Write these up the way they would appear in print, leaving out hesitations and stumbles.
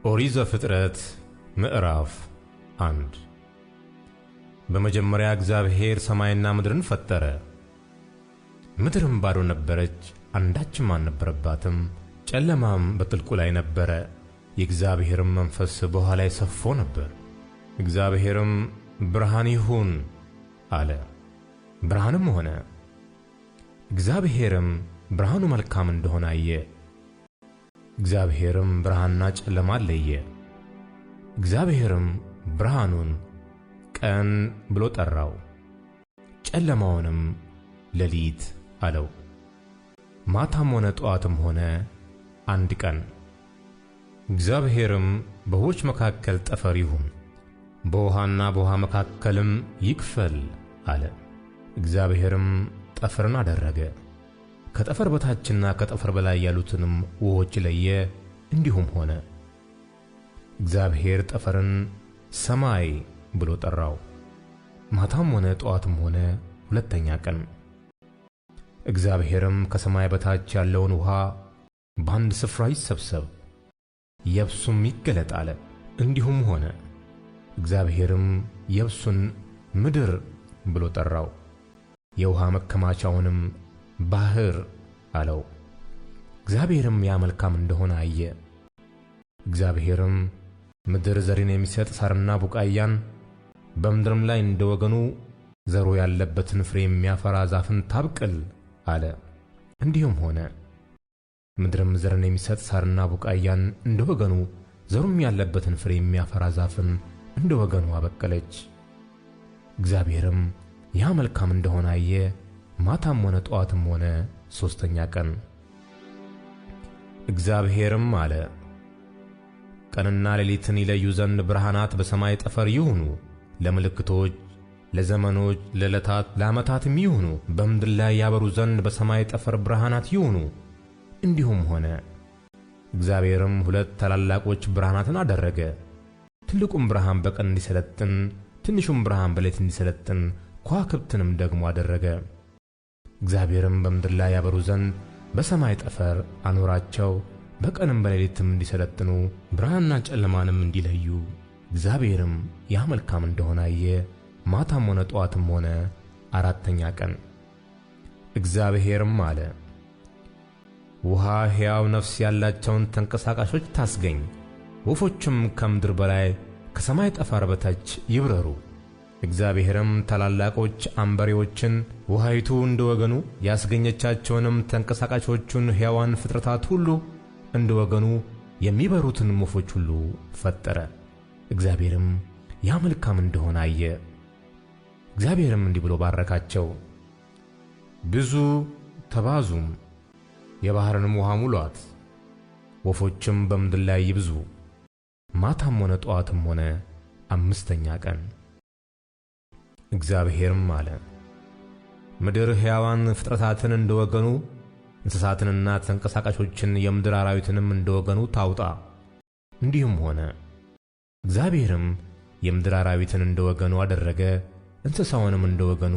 ኦሪት ዘፍጥረት ምዕራፍ 1። በመጀመሪያ እግዚአብሔር ሰማይና ምድርን ፈጠረ። ምድርም ባዶ ነበረች፣ አንዳችም አልነበረባትም፤ ጨለማም በጥልቁ ላይ ነበረ፣ የእግዚአብሔርም መንፈስ በውኃ ላይ ሰፎ ነበር። እግዚአብሔርም ብርሃን ይሁን አለ፣ ብርሃንም ሆነ። እግዚአብሔርም ብርሃኑ መልካም እንደሆነ አየ። እግዚአብሔርም ብርሃንና ጨለማን ለየ። እግዚአብሔርም ብርሃኑን ቀን ብሎ ጠራው፣ ጨለማውንም ሌሊት አለው። ማታም ሆነ ጠዋትም ሆነ አንድ ቀን። እግዚአብሔርም በውኆች መካከል ጠፈር ይሁን፣ በውኃና በውኃ መካከልም ይክፈል አለ። እግዚአብሔርም ጠፈርን አደረገ። ከጠፈር በታችና ከጠፈር በላይ ያሉትንም ውኆች ለየ። እንዲሁም ሆነ። እግዚአብሔር ጠፈርን ሰማይ ብሎ ጠራው። ማታም ሆነ ጠዋትም ሆነ ሁለተኛ ቀን። እግዚአብሔርም ከሰማይ በታች ያለውን ውኃ በአንድ ስፍራ ይሰብሰብ፣ የብሱም ይገለጥ አለ። እንዲሁም ሆነ። እግዚአብሔርም የብሱን ምድር ብሎ ጠራው፣ የውኃ መከማቻውንም ባሕር አለው። እግዚአብሔርም ያ መልካም እንደሆነ አየ። እግዚአብሔርም ምድር ዘርን የሚሰጥ ሣርና ቡቃያን በምድርም ላይ እንደ ወገኑ ዘሩ ያለበትን ፍሬ የሚያፈራ ዛፍን ታብቅል አለ። እንዲሁም ሆነ። ምድርም ዘርን የሚሰጥ ሣርና ቡቃያን እንደ ወገኑ ዘሩም ያለበትን ፍሬ የሚያፈራ ዛፍን እንደ ወገኑ አበቀለች። እግዚአብሔርም ያ መልካም እንደሆነ አየ። ማታም ሆነ ጠዋትም ሆነ ሦስተኛ ቀን። እግዚአብሔርም አለ፣ ቀንና ሌሊትን ይለዩ ዘንድ ብርሃናት በሰማይ ጠፈር ይሁኑ፣ ለምልክቶች፣ ለዘመኖች፣ ለዕለታት፣ ለዓመታትም ይሁኑ፣ በምድር ላይ ያበሩ ዘንድ በሰማይ ጠፈር ብርሃናት ይሁኑ። እንዲሁም ሆነ። እግዚአብሔርም ሁለት ታላላቆች ብርሃናትን አደረገ። ትልቁም ብርሃን በቀን እንዲሰለጥን፣ ትንሹም ብርሃን በሌሊት እንዲሰለጥን፣ ከዋክብትንም ደግሞ አደረገ። እግዚአብሔርም በምድር ላይ ያበሩ ዘንድ በሰማይ ጠፈር አኖራቸው፣ በቀንም በሌሊትም እንዲሰለጥኑ ብርሃንና ጨለማንም እንዲለዩ። እግዚአብሔርም ያ መልካም እንደሆነ አየ። ማታም ሆነ ጠዋትም ሆነ አራተኛ ቀን። እግዚአብሔርም አለ፣ ውኃ ሕያው ነፍስ ያላቸውን ተንቀሳቃሾች ታስገኝ፣ ወፎችም ከምድር በላይ ከሰማይ ጠፈር በታች ይብረሩ። እግዚአብሔርም ታላላቆች አንበሬዎችን ውኃይቱ እንደ ወገኑ ያስገኘቻቸውንም ተንቀሳቃሾቹን ሕያዋን ፍጥረታት ሁሉ እንደ ወገኑ የሚበሩትን ወፎች ሁሉ ፈጠረ። እግዚአብሔርም ያ መልካም እንደሆነ አየ። እግዚአብሔርም እንዲህ ብሎ ባረካቸው፣ ብዙ ተባዙም፣ የባሕርንም ውኃ ሙሏት፣ ወፎችም በምድር ላይ ይብዙ። ማታም ሆነ ጠዋትም ሆነ አምስተኛ ቀን። እግዚአብሔርም አለ፣ ምድር ሕያዋን ፍጥረታትን እንደ ወገኑ እንስሳትንና ተንቀሳቃሾችን የምድር አራዊትንም እንደ ወገኑ ታውጣ። እንዲሁም ሆነ። እግዚአብሔርም የምድር አራዊትን እንደ ወገኑ አደረገ፣ እንስሳውንም እንደ ወገኑ፣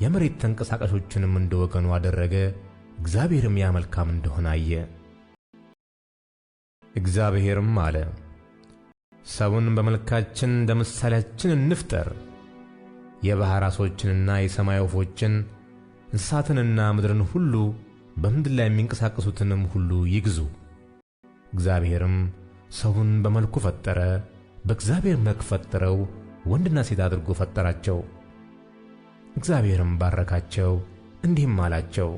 የመሬት ተንቀሳቃሾችንም እንደ ወገኑ አደረገ። እግዚአብሔርም ያ መልካም እንደሆነ አየ። እግዚአብሔርም አለ፣ ሰውን በመልካችን እንደ ምሳሌያችን እንፍጠር፣ የባሕር ዓሦችንና የሰማይ ወፎችን እንስሳትንና ምድርን ሁሉ በምድር ላይ የሚንቀሳቀሱትንም ሁሉ ይግዙ። እግዚአብሔርም ሰውን በመልኩ ፈጠረ፣ በእግዚአብሔር መልክ ፈጠረው፣ ወንድና ሴት አድርጎ ፈጠራቸው። እግዚአብሔርም ባረካቸው፣ እንዲህም አላቸው፣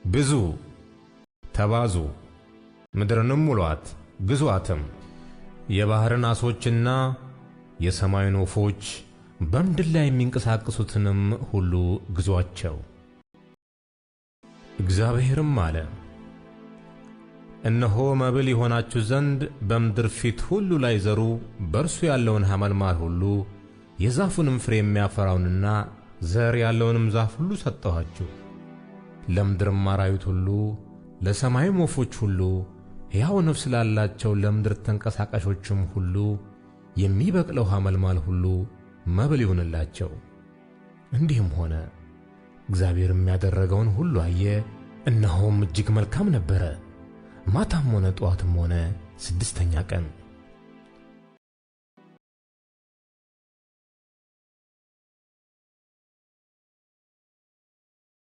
ብዙ ተባዙ፣ ምድርንም ሙሏት፣ ግዙአትም። የባሕርን ዓሦችና የሰማዩን ወፎች በምድር ላይ የሚንቀሳቀሱትንም ሁሉ ግዙአቸው። እግዚአብሔርም አለ፣ እነሆ መብል ይሆናችሁ ዘንድ በምድር ፊት ሁሉ ላይ ዘሩ በእርሱ ያለውን ሐመልማል ሁሉ የዛፉንም ፍሬ የሚያፈራውንና ዘር ያለውንም ዛፍ ሁሉ ሰጠኋችሁ። ለምድርም አራዊት ሁሉ፣ ለሰማይም ወፎች ሁሉ፣ ሕያው ነፍስ ላላቸው ለምድር ተንቀሳቃሾችም ሁሉ የሚበቅለው ሐመልማል ሁሉ መብል ይሁንላቸው። እንዲህም ሆነ። እግዚአብሔርም ያደረገውን ሁሉ አየ፣ እነሆም እጅግ መልካም ነበረ። ማታም ሆነ ጠዋትም ሆነ ስድስተኛ ቀን።